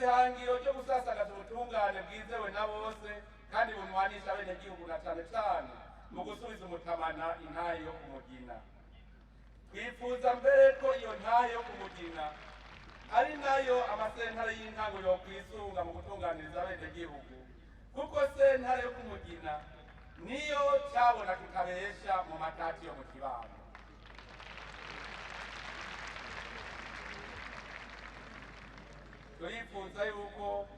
Dufise ihangiro ryo gusasagaza ubutungane bwizewe na bose kandi bunwanisha abenegihugu, na cane cane mu gusubiza umutamana intahe yo kumugina. Twifuza mbere ko iyo ntahe yo kumugina ari nayo amasentare y'intango yokwisunga mu gutunganiriza abenegihugu, kuko sentare yo kumugina niyo cabona kitabesha mu matati yo mu kibano. Turifuza yuko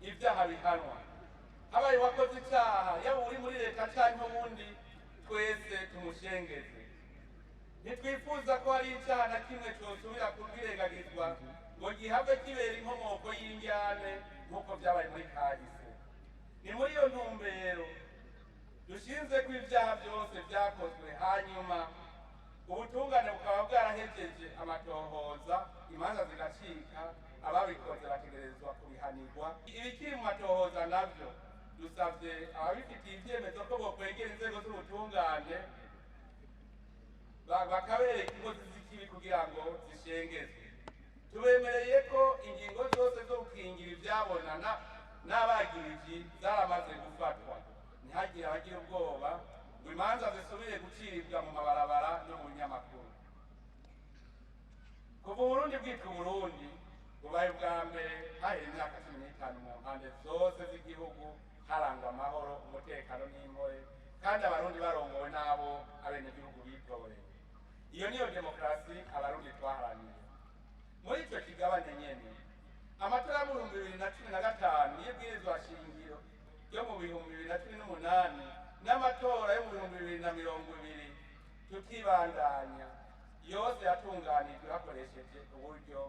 ibyaha bihanwa. Habaye uwakoze icaha, yaba uri muri leta canke uwundi, twese tumushengeze. Ntitwifuza ko hari icaha na kimwe cosubira kubwirengagizwa ngo gihave kibera inkomoko y'indyane nk'uko vyabaye muri kahise. Ni muri iyo ntumbero dushinze ko ibyaha byose vyakozwe, hanyuma ubutungane bukaba bwarahejeje amatohoza, imanza zigacika, ababikoze bategerezwa kubihanirwa. Ibikiri mu matohoza navyo, dusavye ababifitiye ivyemezo ko bokwegera inzego z'ubutungane bakabereka inkozi z'ikibi kugira ngo zishengezwe. Tubemereye ko ingingo zose zo gukingira ivyabona n'abagiriji zaramaze gufatwa. Ntihagire abagira ubwoba ngo imanza zisubire guciribwa mu mabarabara no mu binyamakuru. Kuva Uburundi bwitwa Uburundi, bubaye ubwa mbere hahera imyaka 15 mu mpande zose z'igihugu harangwa amahoro, umutekano n'impohe, kandi Abarundi barongowe n'abo abenegihugu bitoreye. Iyo niyo demokarasi Abarundi twaharaniye. Muri ico kigabane nyene, amatora yo mu 2015 y'ibwirizwa shingiro yo mu 2018 n'amatora yo mu 2020 tukibandanya, yose yatunganijwe hakoresheje uburyo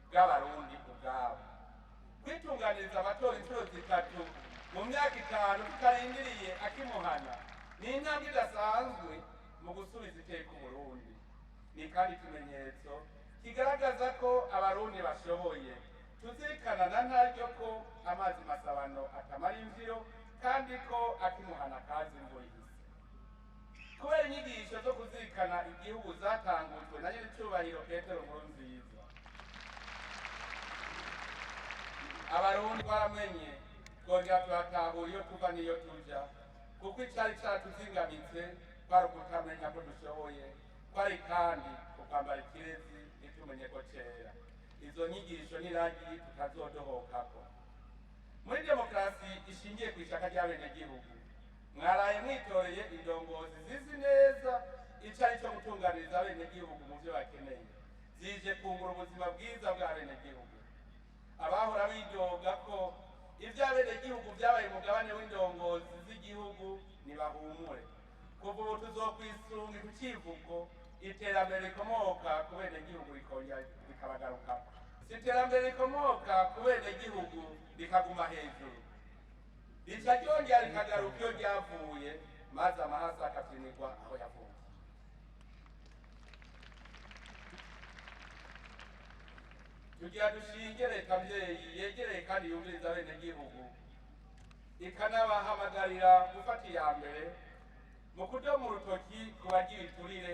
bw'Abarundi ubwabo. Kwitunganiriza amatora inshuro zitatu mu myaka 5 tutarindiriye akimuhana ni intambwe idasanzwe mu gusubiza iteka Uburundi. Ni kandi ikimenyetso kigaragaza ko Abarundi bashoboye. Tuzirikana na ntaryo ko amazi masabano atamara imvyiro, kandi ko akimuhana kazi imvura ihise. Kubera inyigisho zo kuzirikana igihugu zatangujwe na nyiricubahiro Petero Nkurunziza, Abarundi twaramenye twongera turatahura iyo tuva n'iyo tuja, kuko icari caratuzingamitse kwari ukutamenya ko dushoboye, kwari kandi ukwambara ikirezi ntitumenye ko cera. Izo nyigisho n'iragi tutazodohokako. Muri demokarasi ishingiye ku ishaka ry'abenegihugu, mwaraye mwitoreye indongozi zizi neza ico ari co gutunganiriza abenegihugu mu vyo bakeneye. Zije kungura ubuzima bwiza bw'abenegihugu. Abahora bidoga ko ivy'abenegihugu vyabaye umugabane w'indongozi z'igihugu ntibahumure. Kuva ubu tuzokwisunga ku civugo: iterambere rikomoka ku benegihugu rikongera rikabagarukako. Si iterambere rikomoka ku benegihugu rikaguma hejuru, rica ryongera rikagaruka iyo ryavuye, maze amahasa akavyinirwa aho yavuye. Tugira dushinge leta mvyeyi yegereye kandi yumviriza abenegihugu, ikanabahamagarira gufata iya mbere mu kudoma urutoki ku bagira iturire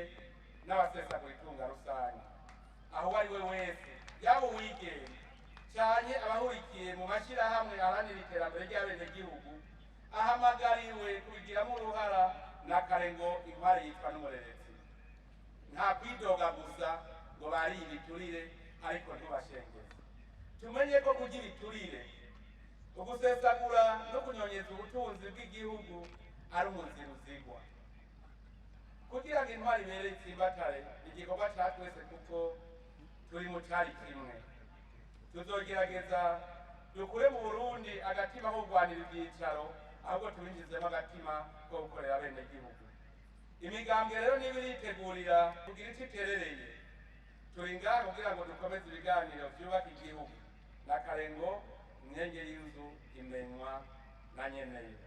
n'abasesagura itunga rusange. Aho uwo ari we wese, yaba uwigenga canke abahurikiye mu mashirahamwe aharanira iterambere ry'abenegihugu, ahamagariwe kubigiramo uruhara. Na kare ngo inkware yitwa n'umurerezi. Nta kwidoga gusa ngo bariye ibiturire ariko ntubashengeze. Tumenye ko kurya ibiturire, ugusesagura no kunyonyeza ubutunzi bw'igihugu ari umuziro uzigwa. Kugira ngo intwari ibereye itsimbatare, igikorwa ca twese, kuko turi mu cari kimwe. Tuzogerageza dukure mu Burundi agatima ko kurwanira ivyicaro, ahubwo tubinjizemo agatima ko gukorera abenegihugu. Imigambwe rero niba iritegurira kugira ico iterereye, turi ngaha kugira ngo dukomeze ibiganiro vyubaka igihugu. Na kare ngo imyenge y'inzu imenywa na nyeneyo.